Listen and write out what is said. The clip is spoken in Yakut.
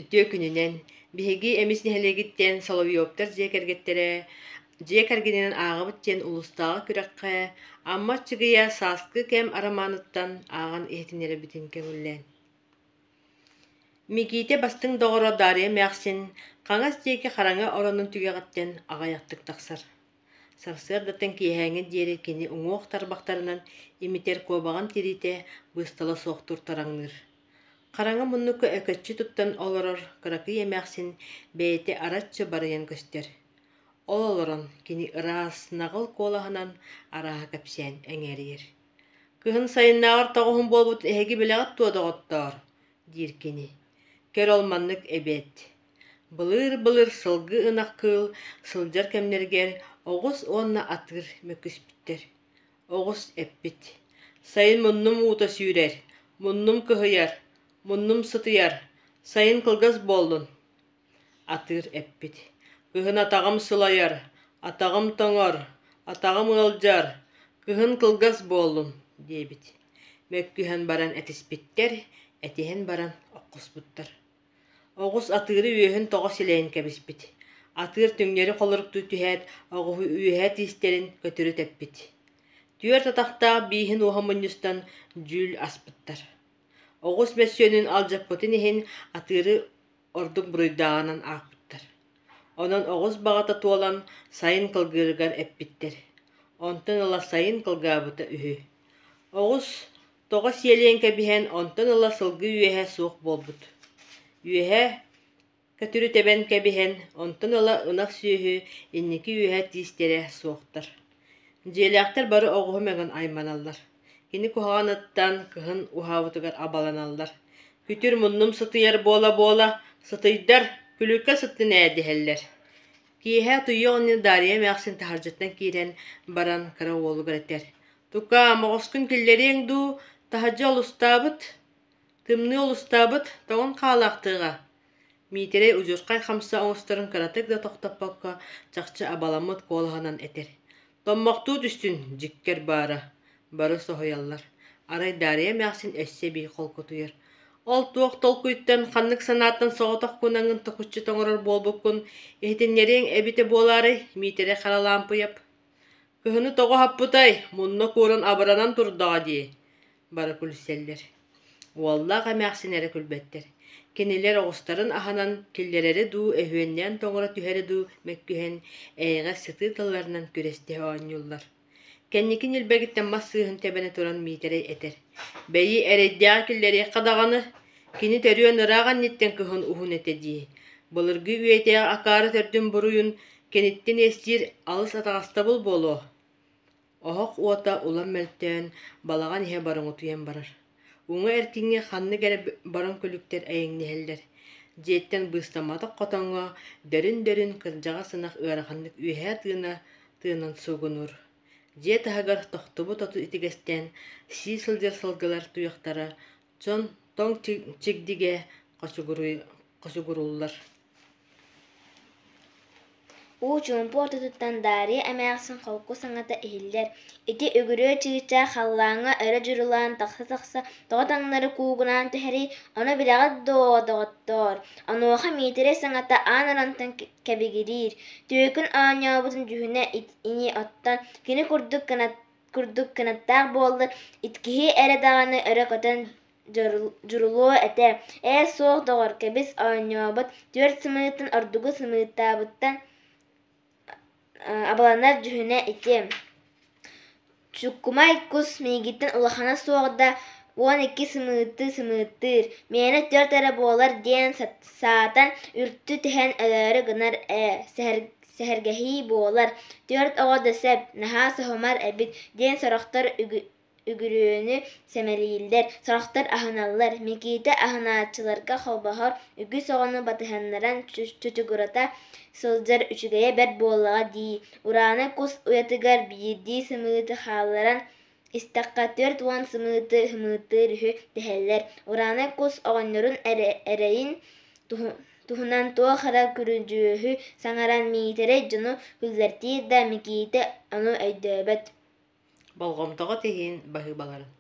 Үтүө күнүнэн! Биһиги Эмис нэһилиэгиттэн Соловьевтар дьиэ кэргэттэрэ дьиэ кэргэнинэн ааҕабыт диэн улуустааҕы күрэххэ Амма Аччыгыйа «Сааскы кэм» арамааныттан ааҕан иһитиннэрэбитин көҥүллээн. Микиитэ бастыҥ доҕоро Дарья эмээхсин хаҥас диэки хараҥа оронун түгэҕиттэн аҕыйахтык тахсар. Сарсыардаттан киэһээҥҥи диэри кини уҥуох тарбахтарынан имитэр куобаҕын тириитэ быыстала суох туртараҥныыр. Хараҥа муннукка өкөччү туттан олорор кыракый эмээхсин бэйэтэ араччы барыйан көстөр. Ол олорон кини ыраас, наҕыл куолаһынан арааһа кэпсээн эҥээрийэр. «Кыһын сайыннааҕар тоҕуһун буолбут эһиги билэҕит дуо, доҕоттоор?» диир кини. «Көр ол маннык эбээт. Былыыр-былыр сылгы ынах кыыл сылдьар кэмнэригэр оҕус уонна атыыр мөккүспүттэр. Оҕус эппит: «Сайын муннум уута сүүрэр, муннум кыһыйар, муннум сытыйар, сайын кылгас буоллун». Атыыр эппит: «Кыһын атаҕым сылайар, атаҕым тоҥор, атаҕым ыалдьар, кыһын кылгас буоллун» диэбит. Мөккүһэн баран этиспиттэр, этиһэн баран оххуспуттар. Оҕус атыыры үөһүн тоҕо силэйэн кэбиспит. Атыыр түҥнэри холоруктуу түһээт, оҕуһу үөһэ тиистэрин көтүрү тэппит. Түөрт атахтаах бииһин уоһа мунньустан дьүүл аспыттар. Оҕус мөссүөнүн алдьаппытын иһин атыыры ордук буруйдааҕынан аахпыттар. Онон оҕус баҕата туолан сайын кылгыырыгар эппиттэр. Онтон ыла сайын кылгаабыта үһү. Оҕус Тоҕо сиэлийэн кэбиһэн, онтон ыла сылгы үөһэ суох буолбут. Үөһэ көтүрү тэбэн кэбиһэн, онтон ыла ынах сүөһү инники үөһэ тиистэрэ суохтар. Дьиэлээхтэр бары оҕуһу мөҥөн айманаллар. Кини куһаҕаныттан кыһын уһаабытыгар абаланаллар. Күтүр муннум сытыйар буола-буола, сытыйдар, күлүккэ сыттын ээ дэһэллэр. Киэһэ утуйуох иннинэ Дарья эмээхсин таһырдьаттан киирэн баран кыра уолугар этэр: «Тукаам, оҕускун киллэриэҥ дуу, таһырдьа олустаабыт, тымныы олустаабыт, тоҥон хаалаахтыаҕа» Миитэрэй удьурхай хамса оҥосторун кыратык да тохтоппокко чахчы абаламмыт куолаһынан этэр: «Томмохтуу түстүн, дьиккэр баара» Бары соһуйаллар. Арай Дарья эмээхсин өссө эбии холкутуйар: «Ол туох толкуйтан, ханнык санааттан соҕотох кунаҥын токуччу тоҥорор буолбуккун иһитиннэриэҥ эбитэ буолаарай, Миитэрэй Харалаампыйап? Кыһыны тоҕо аһаппытай, мунна кууран абыранан турдаҕа дии» Бары күлсэллэр. Уоллаах эмээхсин эрэ күлбэттэр. Кинилэр оҕустарын аһынан киллэрэри дуу, өһүөннээн тоҥоро түһэри дуу мөккүһэн, эйэҕэс сытыы тылларынан күрэстэһэ оонньууллар. Кэнники ньилбэгиттэн мас сыыһын тэбэнэ туран Миитэрэй этэр: «Бэйи, эрэйдээҕи киллэриэххэ даҕаны, кини төрүөн ыраах инниттэн кыһын уһун этэ дии. Былыргы үйэтээҕи акаары төрдүн буруйун киниттэн иэстиир алыс атаҕастабыл буолуо». Оһох уота улам мөлтөөн, балаҕан иһэ барыҥутуйан барар. Уҥа эркиҥҥэ ханнык эрэ баран күлүктэр эйэҥнэһэллэр. Дьиэттэн быыстамматах хотоҥҥо дөрүн-дөрүн кырдьаҕас ынах ыараханнык үөһээ тыына тыынан суугунуур. Дьиэ таһыгар тохтубут оту итигэстээн сии сылдьар сылгылар туйахтара дьон тоҥ чигдигэ хочугурууллар. Уу чуумпу ортотуттан Дарья эмээхсин холку саҥата иһиллэр: «Ити үгүрүө чыычаах халлааҥҥа өрө дьурулаан тахса-тахса тоҕо таҥнары куугунаан түһэрий, ону билэҕит дуо, доҕоттоор?» Онуоха Миитэрэй саҥата аан араҥтан кэбигириир: «Түөкүн оонньообутун дьүһүнэ ини оттон, кини курдук курдук кынаттаах буоллар, киһи эрэ даҕаны өрө көтөн дьурулуо этэ, ээ суох доҕор, кэбис оонньообот, түөрт сымыыттан ордугу сымыыттаабыттан абаланар дьүһүнэ ити Чуккумай кус миигиттэн улахана суох да 12 сымыыты сымыыттыыр, миэнэ түөрт эрэ буолар диэн саатан үлтү түһэн өлөөрү гынар ээ, сэһэргэһии буолар, түөрт оҕо да сөп, наһаа соһумар эбит диэн сорохтор үгүрүөнү сэмэлииллэр, сорохтор аһыналлар. Микиитэ аһынааччыларга холбоһор, үгүс оҕону батыһыннаран чучугурата сылдьар үчүгэйэ бэрт буоллаҕа дии. Урааны кус уйатыгар биирдии сымыыты хаалларан истэххэ 40 сымыыты сымыыттыыр үһү дэһэллэр. Урааны кус оҕонньорун эрэйин туһунан туох эрэ күрүдьүөһү саҥаран Миитэрэй дьону күллэртиир да, Микиитэ ону өйдөөбөт. Болҕомтоҕо тиһин баһыыбаларын.